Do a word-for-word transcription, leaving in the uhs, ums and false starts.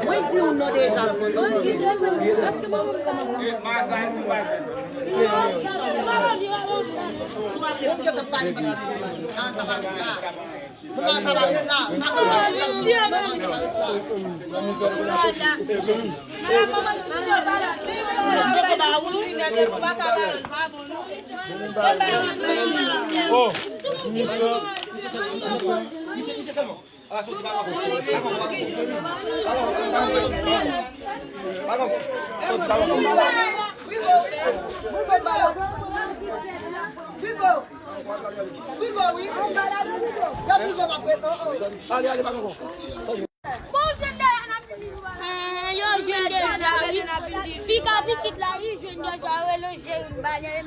Mwen di ou non deja. Ah, yo jwenn deja, wi. Fi ka pitit la, wi, jwenn deja, rele jere yon bagay.